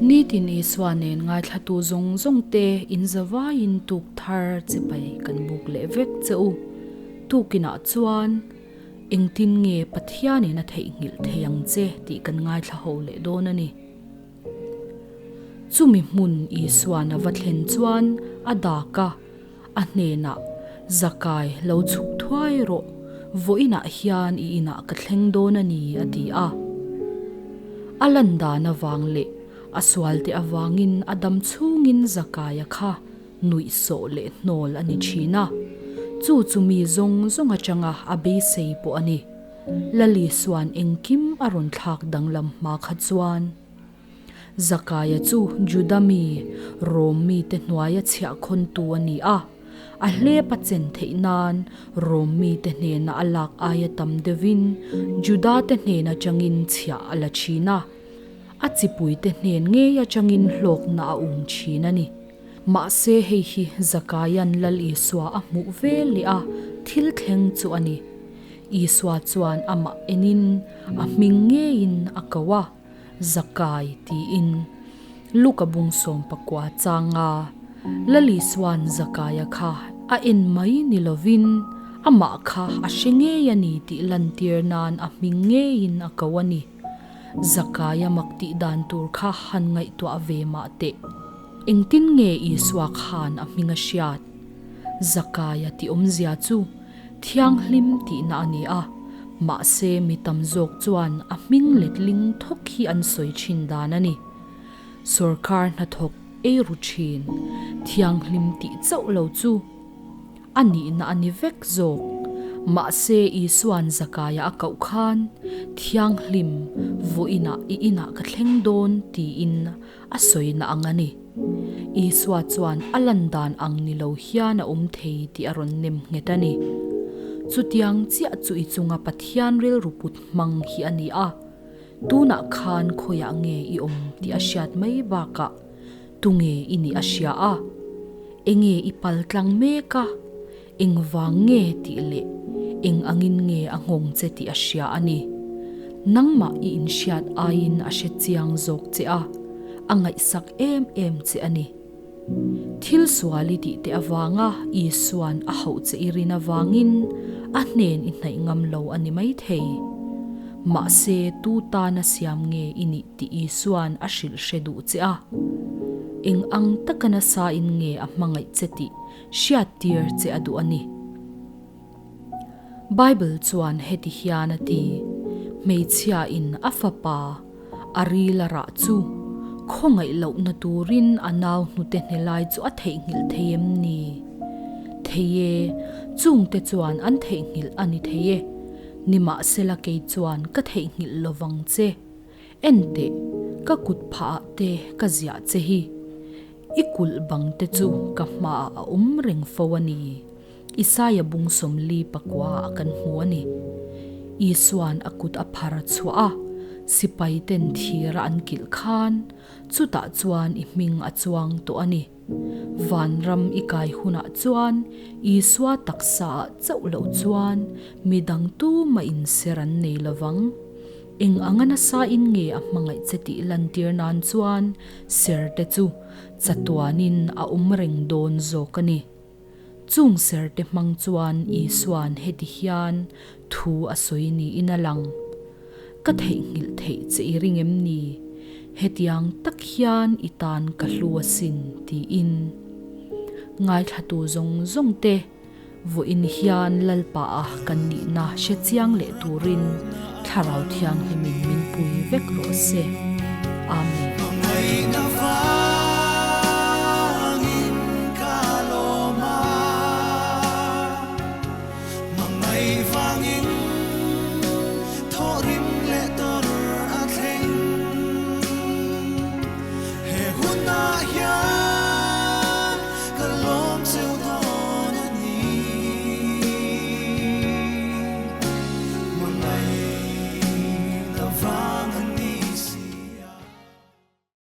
Nitin Isua nen ngaithlatu zawng zawng te in zavaiin tuk thar chipai kan buk leh vek che u. Tukinah chuan engtin nge Pathianin a theihnghilh thei ang che tih kan ngaithla ho leh dawn a ni. Chumi hmun Isuan a va thlen chuan a dak a, a hnenah, Zakai, lo chhuk thuai rawh, vawiinah hian i inah ka thleng dawn a ni, a ti a. A lan dan avang leh a sualte avangin a dam chhungin Zakaia kha nuihsawh leh hnawl a ni thin a, chu chu mi zawng zawng atanga a beisei pawh a ni. Lali suan engkim a rawn thlak danglam hma kha chuan Zakaia chu Juda mi, Rom mite hnuaia chhiahkhawntu a ni a, a hlep a chen theih nan Rom mite hnena a lak aia tam deuhin Juda te hnen atangin chhiah a la thin a, a chipuite hnen ngei atangin hlawkna a um thin a ni. Mahse hei hi Zakaia'n Lal Isua a hmuh ve leh a thil thleng chu a ni. Isua chuan amah enin a hming ngeiin a ko a, Zakai tiin. Luka bung 19 changa Lal Isua'n Zakaia kha a en mai ni lovin amah kha a hre ngei a ni tih lantir nan a hming ngeiin a ko a ni. Zakaia mak tih dan tur kha han ngaihtuah ve mah teh. Engtin nge Isua khan a hming a hriat? Zakaia tih awmzia chu thianghlim tihna a ni a, mahse mi tam zawk chuan a hming letling thawk hi an sawi thin dan a ni. Sawrkar hnathawk ei ru thin, thianghlim tih chauh lo chu a nihna a ni vek zawk. Mahse Isua'n Zakaia a koh khan, Thianghlim, vawiinah i inah ka thleng dawn tiin a sawina ang a ni. Isua chuan a lan dan ang ni lo hian a awm thei tih a rawn nem nghet a ni. Chutiang chiah chu i chunga Pathian rilru put hmang hi a ni a, tunah khan khawiah nge i awm tih a hriat mai bakah tunge i nih a hria a, enge i pal tlang mek a, Engvang nge tih leh eng angin nge a nghawng che tih a hria a ni. Nangmah i inhriat aiin a hre chiang zawk che a, a ngaihsak em em che a ni. Thil sual i tih teh avanga Isua'n a hauh che i rin avangin a hnen i hnaih ngam lo a ni maithei. Mahse tu tana siam nge i nih tih Isua'n a hrilh hre duh che a. Eng ang taka nasa in nge a hmangaih che tih hriattir che a duh a ni. Bible chuan heti hian a ti, Hmeichhia in a fapa a ril a rah chu khawngaih lohna turin a nau hnute hne lai chu a theihnghilh thei em ni? Thei e, chungte chuan an theihnghilh a ni thei e, nimahsela kei chuan ka theihnghilh lovang che. Enteh, ka kut phah ah te ka ziah che hi. I kulh bang te chu ka hmaah a awm reng fo a ni. Isaia bung 49 ah kan hmu a ni. Isua'n a kut a phar a chhuah a, sipai ten thir a an kilh khan, chutah chuan i hming a chuang tawh a ni. Vanram i kai hunah chuan Isua taksa ah chauh loh chuan midang tumah inser an nei lovang. Eng anga nasa in nge a hmangaih che tih lantir nan chuan ser te chu chatuanin a awm reng dawn zawk a ni. Chung ser te hmang chuan Isua'n heti hian thu a sawi niin a lang, Ka theihnghilh theih che i ring em ni? Hetiang tak hian i tan ka hlu asin, tiin. Ngaithlatu zawng zawng te. Vawiin hian Lalpa a kan nihna hre chiang leh turin Thlarau Thianghlimin min pui vek rawh se. Amen.